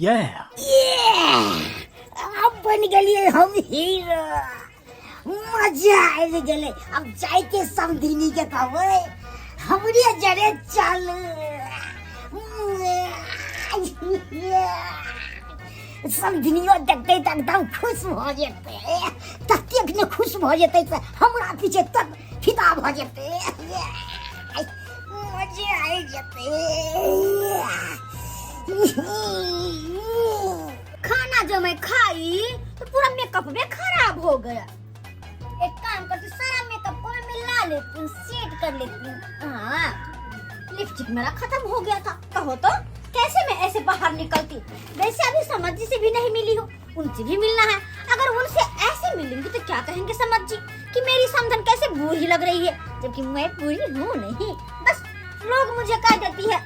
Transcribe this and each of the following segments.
yeah! आब बन गेलियै हम हीरो। मजा आबि गेलै। आब जाइके समधिनी के कहबै हमरे जरे चल। समधिनियो देखतै तऽ एकदम खुश भऽ जेतै, ततेक ने खुश भऽ जेतै से हमरा पीछे तक फिदा भऽ जेतै। मजे आबि जेतै। खाना जो मैं खाई तो पूरा मेकअप भी खराब हो गया। एक काम करती हूँ, सारा मेकअप को मैं मिला लेती हूँ, सेट कर लेती हूँ। हाँ, लिपस्टिक मेरा खत्म हो गया था। कहो तो कैसे मैं ऐसे बाहर निकलती? वैसे अभी समझ जी से भी नहीं मिली हूँ, उनसे भी मिलना है। अगर उनसे ऐसे मिलेंगी तो क्या कहेंगे समझ जी कि मेरी समझन कैसे बूढ़ी लग रही है, जबकि मैं बूढ़ी हूँ नहीं। बस लोग मुझे कह देती है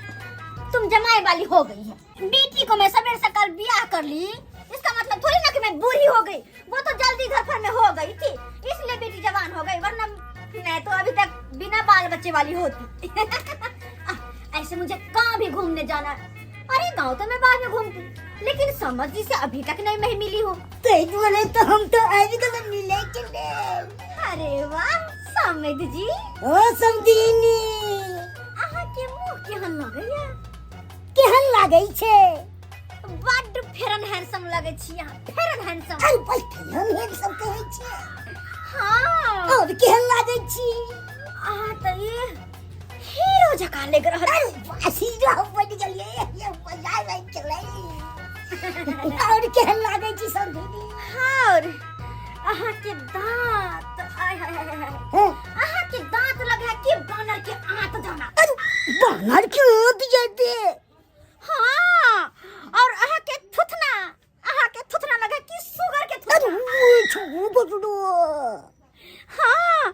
तुम जमाए वाली हो गई है। बेटी को मैं सवेर सकाल ब्याह कर ली, इसका मतलब थोड़ी ना कि मैं बूढ़ी हो गई। वो तो जल्दी घर पर में हो गई थी इसलिए बेटी जवान हो गई, वरना मैं तो अभी तक बिना बाल बच्चे वाली होती। ऐसे मुझे कहाँ भी घूमने जाना है। अरे गांव तो मैं बाद में घूमती, लेकिन समझ जी से अभी तक नहीं मैं मिली हूँ। ताहि दुआरे तऽ हम तऽ आबि गेलहुँ मिलै के लेल। अरे वाह समझ जी। ओ समधिनी, अहाँ के मुंह केहन लगैया? केहन लागै छै? बड्ड फेरन हैंडसम लगै छी अहाँ, फेरन हैंडसम। अरे भाई, केहन हैंडसम कहै छै? हाँ। और केहन लागै छी? अहाँ तऽ ई हीरो जकाँ लग रहल। अरे वाह, हीरो हम बनि गेलियै, ये मजा आबि गेलै। और केहन लागै छी समधिनी? और अहाँ के दांत, आय हाय हाय हाय। हाँ। अहाँ के दांत लगे है कि बानर के आंत जाना। अरे बानर के आंत जाते? हाँ, और अहाँ के थुथना, अहाँ के थुथना लगे कि सुगर के थुथना। अरे वो छू बटड़ो। हाँ,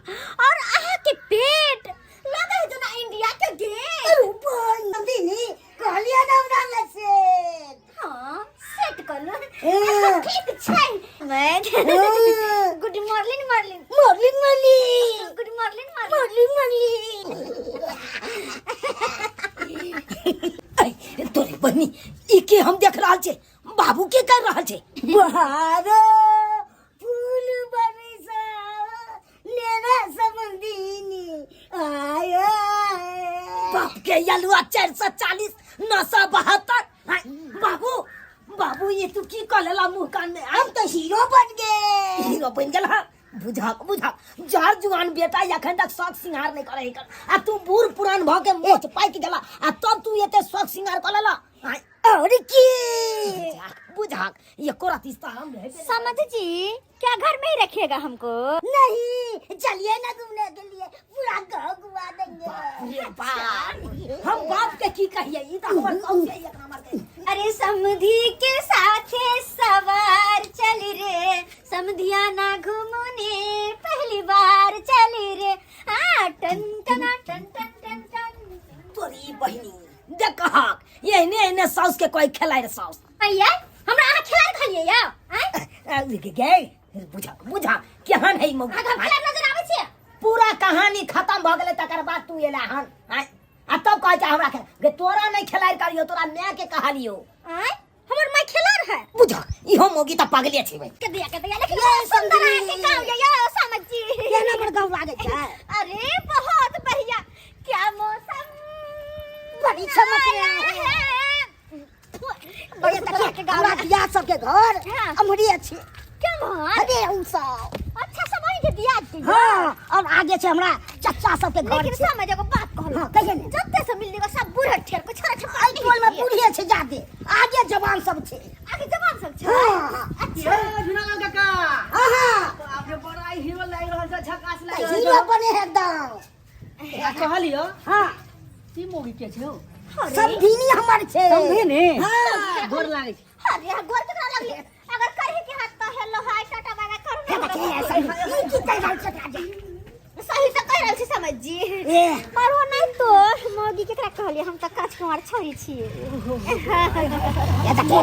और अहाँ के पेट लगे है जना इंडिया के गेट। अरे भाई समधिनी, कहलियै ना हमरा लग से। हाँ, सेट कर लो। हाँ। ठीक छै। मैं हाँ। Good morning morning. Morning morning. Good morning morning. Morning morning. ऐ, तोरे बहिनी, ई के हम देख रहल छै? बाबू के कर रहल छै? बहारो फूल बरसा लेना समधिनी आय आय। बाप के यलुआ 440 972। आय, बाबू बाबू, ये तू की कह लेला मुंह कान में? हम तो हीरो बन गए। हीरो बन गेल? हाँ, बुझक बुझक, जर जुआन बेटा एखन तक शौक सिंगार नहीं करे कर, आ तू बूढ़ पुरान भ के मोच पाकि गेला आ तब तू एते शौक सिंगार कर लेला। आय, और की बुझक बुझक, ये कोरा तीस्ता हम रहे। समझ जी क्या घर में ही रखिएगा हमको? नहीं, चलिए ना घूमने के लिए, पूरा गांव घुमा देंगे। रे बाप, हम बाप के की कहिए, ई तो हमर शौक है एक नंबर के। अरे समधी के साथे सवार चल रे, समधिया ना घूमने पहली बार चल रे। आ टन टना टन टन टन टन। तोरी बहिनी, देखहक एहने एहने साउस के कोई खेलाय रे साउस। भैया, हमरा अहाँ खेलाड़ खालिए या आँय? गे बुझा बुझा, केहन है मौगी? अहाँ खेलाड़ नजर आबै छै? पूरा कहानी खत्म भऽ गेलै तकर बाद तू एला हन। आँय, आ तब कहै छै हमरा खेल गे। तोरा नहि खेलाड़ करियो, तोरा माय के कहलियो। आँय, हमर माय खेलाड़ है? बुझ, इहो मौगी तऽ पगले छै भाई। के दिया के दिया, लेकिन बहुत सुंदर है के गाँव ये यो समझ जी। केना बड़ गाँव लागै छै? अरे बहुत बढ़िया, क्या मौसम बड़ी चमक आया है। बड़े सुंदर के गाँव। हमरा दिया सबके घर हाँ। अमरे छै। क्या मोहन? अरे उ सब अच्छा सब वही के दिया के। हाँ, और आगे छै हमरा चचा सबके घर लेकिन छै। समझ एगो बात कहलहुँ। हाँ, कहिए ने। जते से मिल सब बूढ़ ठेर को छोरा छपा। एहि टोल में बूढ़े छै जादे, आगे जवान सब छै। आगे जवान सब छै। हाँ। अच्छा। ए, झुनालाल काका। हाँ। बाप रे, बड़ा हीरो लागि रहल छै, झकास लागि रहल हीरो छै। बने है एकदम। आ कहलियो, हाँ। ई मौगी के छै हौ? समधिनी हमर छै। समधिनी? हाँ। गोर लागै छै। अरे गोर केकरा लागलै? अगर करही के हाथ तऽ हेलो हाय टाटा बाय बाय करू हे ने। बच्चे, समधिनी, ई की कहि रहल छै एकरा जे? सही तऽ कहि रहल छी समझ जी। ए। पर ओ नहि तो मौगी केकरा कहलियै, हम तऽ काज कुमार छोरी छियै। ए देखिए,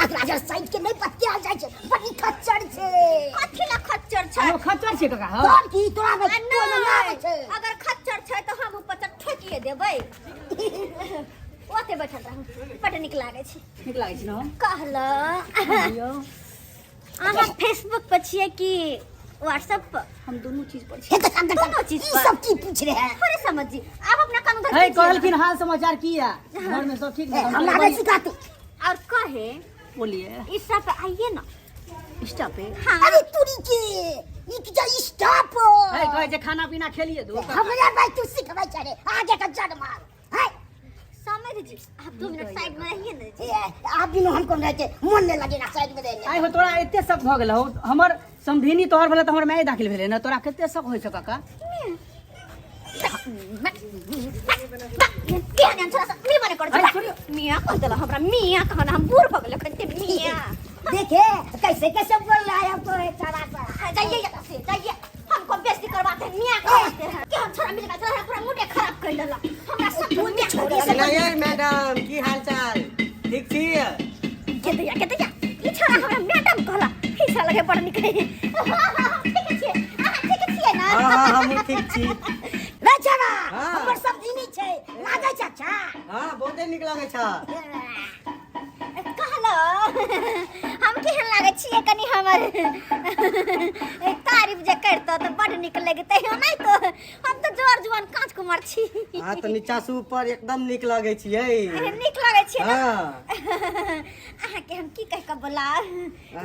एकरा जे साइड के नहि बतियाल जाइ छै, बड़ी खच्चर छै। कथी ला खच्चर छै? ओ खच्चर छै काका हौ? तोहर की तोरा मे आ तोरा मे नहि, नाम छै। अगर खच्चर छै तऽ हम ऊपर से ठोकिए देबै। ओते बैठल रहू बड नीक लागै छै। नीक लागै छै ने? कहल बोलियौ। अहाँ फेसबुक पर छियै कि व्हाट्सएप पर? हम दुनू चीज पर छी। हे देखा देखा, दोनों चीज ई पर। सब की पूछ रहे हैं? थोड़े समझ जी, आप अपना कान उधर है कीजिए। कहलखिन हाल समाचार की है, घर में सब ठीक ए, ने? हमरा नहीं सिखाते। और कहे बोलिए। इस सब पे आइए ना। इंस्टा पे? हाँ। अरे तुरी के ई की जा स्टॉप। है कहै छै खाना पीना खेलिए दो। हमरा भाई तू सिखबै छै रे आगे का जड़ मार है। समझ जी, आप 2 मिनट साइड में रहिए ना जी। ए, आप बिनु हमको नहीं रहते मन नहीं लगेगा साइड में रहने। आइ हो तोरा एते शक भऽ गेल हो? हमर समधिनी तोहर भेलै तऽ हमर माय दाखिल भेलै ने, तोरा कते शक होइ छौ काका? मियाँ कह देला हमरा मियाँ कहना, हम बूढ़ भऽ गेल कते मियाँ। देखे कैसे कैसे बोल रहा है हमको ये सारा सा। जाइए यहाँ से, जाइए, हमको बेइज्जती करवाते हैं, मियाँ कहते हैं कि हम छोरा मिल गया, पूरा मुंडे खराब कर देला हमरा सब मियाँ छोड़ी से। सुनाइए मैडम, की हाल चाल, ठीक छी? के दैया के दैया, ई छोरा हमरा मैडम कहला, पैसा लगे बड़ निक है। ठीक छियै अहाँ? ठीक छियै ना? हाँ हाँ, हमहूँ ठीक छी। रे छोरा। हाँ। हमर सब्जी नहीं छै, लागै छै अच्छा? हाँ, बहुते नीक लागै छ। कहलो हम केहन लागै छियै? कनि हमर तारीफ जे करतौ तऽ बड नीक लगतै, नहीं तो हम तऽ जोर जुआन काँच कुमार छी। हाँ, तऽ नीचा से ऊपर एकदम नीक लगै छियै। नीक लागै छियै ना? हाँ। अहाँके हम की कहि कऽ बोला,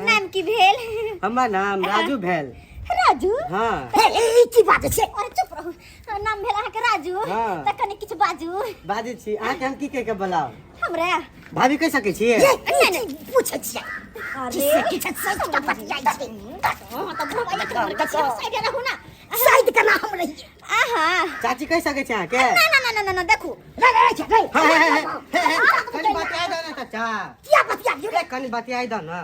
नाम की भेल? हमर नाम राजू भेल। राजू? हाँ। हे, ई की बात छै? अरे चुप रहू। नाम भेल अहाँके राजू? हाँ। तऽ कनि किछु बाजू। बाजै छी। अहाँके हम की कहि के बोलाउ? हमरा भाभी कहि सकै छियै? ये ई की पूछै छियै? अरे किसे किसे साइड का पट जाइ छै। हाँ, तऽ बुढ़वा एक नंबर के छियै, साइड रहू ना। साइड केना हम रहियै? आहा। चाची कहि सकै छी अहाँके? ना ना ना ना ना, देखू। रे रे रे रे। हे, हे, हे, हे, हे, कनि बतियाइ दऽ ने चाचा। किया बतिया दियौ? ए, कनि बतियाइ दऽ ने।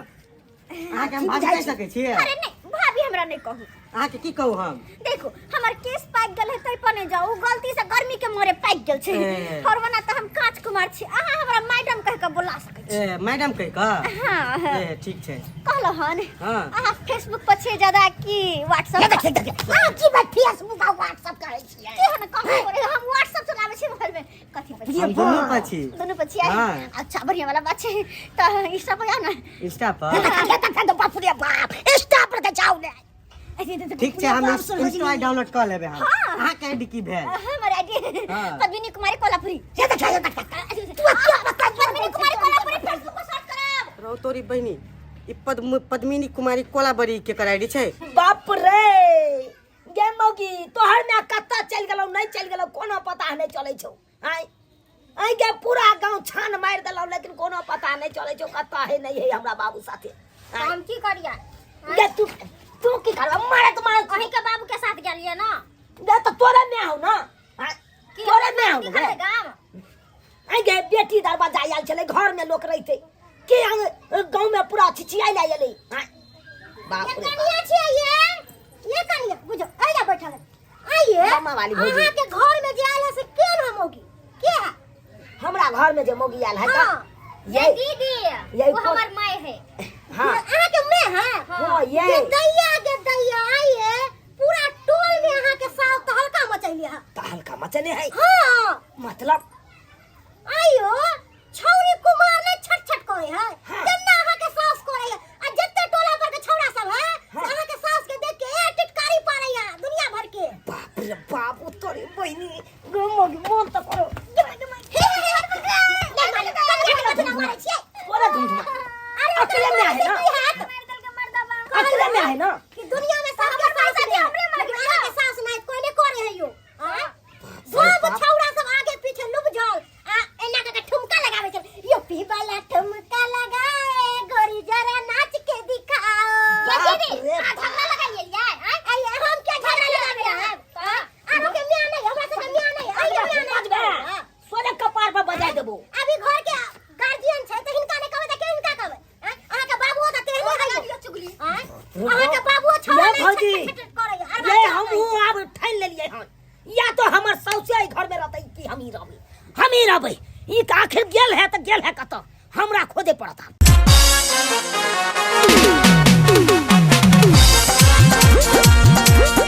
अहाँके हम भाभी कहि सकै छियै? अरे नहीं, भाभी हमरा नहीं कहू। अहाँके की कहू हम? देखो, हमर केस पाकि गेल है तै पर नहीं जाऊ, गलती से गर्मी के मारे पाकि गेल छै। ए। और वना तऽ हम कांच कुमार छी, अहाँ हमरा मैडम कह के बोला सकै छी। ए, मैडम कहि कऽ? हाँ हाँ। ए, ठीक छै। कहलो हन। हाँ। अहाँ फेसबुक पर छियै ज्यादा कि व्हाट्सएप? देख देख देख, अहाँ की बात फेसबुक आ व्हाट्सएप करै छियै? केहन कहाँ करे, हम व्हाट्सएप चलाबै छी मोबाइल में, कथी पर छियै? हम दुनू पर छी। दुनू पर छियै? हाँ। अच्छा, बढ़िया वाला बात छै, तऽ ई सब या ना इंस्टा पर। देख देख देख, बाप रे बाप, इंस्टा पर के जाउ ने। ठीक छै, हम इंस्टा डाउनलोड कऽ लेबै हम। हाँ। अहाँके आईडी की भेल? हमर आईडी? हाँ। पद्मिनी कुमारी कोल्हापुरी। ये देख ये देख, तू क्या बता? पद्मिनी कुमारी कोल्हापुरी फेसबुक पर सर्च करब। रौ तोरी बहिनी, ई पद्मिनी कुमारी कोलाबरी के कर आईडी छै। बाप रे, गे मौगी, तोहर माय कतऽ चलि गेलौ, नहि चलि गेलौ, कोनो पता नहि चलै छौ। आँय आँय गे, पूरा गाँव छान मारि देलौ, लेकिन कोनो पता नहि चलै छौ कतऽ है नहि है हमरा बाबू साथे। आँय। हम की करिया? गे, तू तू की करबा? मारत मारत। अहीं के बाबू के साथ गेलियै ना? गे, तऽ तोरे माय हौ ना? आँय, की तोरे माय हौ की ने? करबै गाम? आँय गे, बेटी दरवाजा आयल छलै, घर में लोक रहिते के गाँव में पूरा छिछियाइ लए एलै। आँय, बाप ये रे। कनिया छियै ये, ये कनिया बुझो अइया बैठल है। आइए। मामा वाली भौजी। अहाँ के घर में जे आयल है से के हम होगी के है? हमरा घर में जे मौगी आयल है हाँ। तऽ ये ये दीदी ये वो कोन- हमर माय है। हाँ। अहाँ के मैं है? हाँ, ये। ये दैया के दैया, आइए पूरा टोल में अहाँ के साथ तहलका मचैले है। तहलका मचने है? हाँ। मतलब? आइयो छौरी कुमार ने छट छट करे है। हाँ। तेना अहाँ के सास करे है आ जत्ते टोला पर के छौड़ा सब है। हाँ। अहाँ के सास के देख के ए टिटकारी पारे है दुनिया भर के। बाप रे बाप, ओ तोरी बहिनी, गो मौगी, मोन तऽ करो। तोरा झुमझुमा अकेले में है ना, अकेले में है ना। कि दुनिया में सबके सास है, लेकिन अहाँ के सास नहीं कोई नहीं करे है यो। हाँ? सब छौड़ा सब आगे पीछे लुबझल आ एना के ठुमका लगावे छै, यूपी वाला ठुमका लगाए गोरी जरा नाच के दिखाओ। बाप ये दीदी, रे आ झगड़ा लगाइए यार। आय आय, हम क्या झगड़ा लगावे हैं? आरो के मियां नहीं, हमरा सबके मियां नहीं, आइए मियां नहीं। बजबे सोने कपार पर बजाय देबो। अभी घर के गार्जियन छै त हिनका नहि कहबै त के हिनका कहबै? आँय? अहाँके बाबुओ त तेहने है चुगली। आँय? अहाँके बाबुओ छौड़ा ये नहि भौजी, छट छट करैया। आर ये हमहूँ आब ठानि लेलियै हन, या तो हमर सौसे एहि घर में रहतै कि हम ही रहबै, हम ही रहबै। ई तऽ आखिर गेल है तऽ गेल है कतऽ, हमरा खोजे पड़त आब।